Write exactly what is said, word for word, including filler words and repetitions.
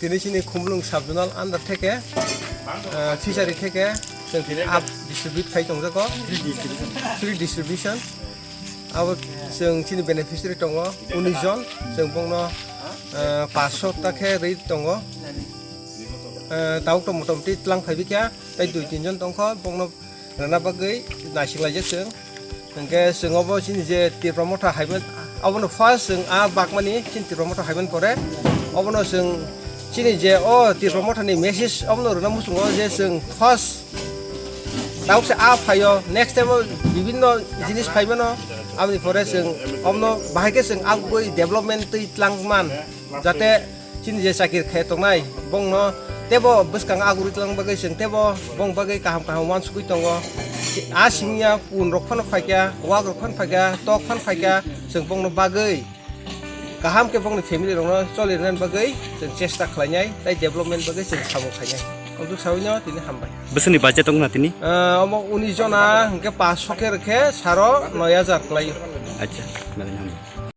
Tini chini Khumulwng sub zonal under theke, ah, fishery theke chwng tini up distribute khai tongjago, free distribution. Abo chwng chini beneficiary tongo unis jon, chwng bongno, ah, paanch sho ta khe rwi tongo. Ah, tabuk to motamoti tlang phaibi kha, tei dui tin jon tongkho, bongno rwna bagwi naisik laijak chwng. Hwnkhe chwng obo chini je Tipra Motha haiman, obono first chwng a bakmani chini Tipra Motha haiman pore, obono chwng chini je o Tipra Mothani message obono rwna muchungo je chwng first tabuk se a phaio, next time o bibinno jinis phaimano, aboni pore chwng obono bahai khe chwng agugwi development twi tlangman. Jate chini je chakir khe tongnai, bongno tebo bwskang agurwi tlang bagwi chwng tebo bong bagwi kaham kaham uansukwi tongo. A simiya pun rok phano phaikha, wak rok phano phaikha, tok phano phaikha, chwng bongno bagwi kaham khe bongni family rokno choli rwna bagwi chwng chesta khlainai, tei development bagwi chwng samung khainai. Amtwk sawino tini hambai. Bwswkni budget wngna tini? Ah, omo unis jona hwnkhe paanch sho khe rwkhe saro noi hajar kwlaio. Acha, belai hambai.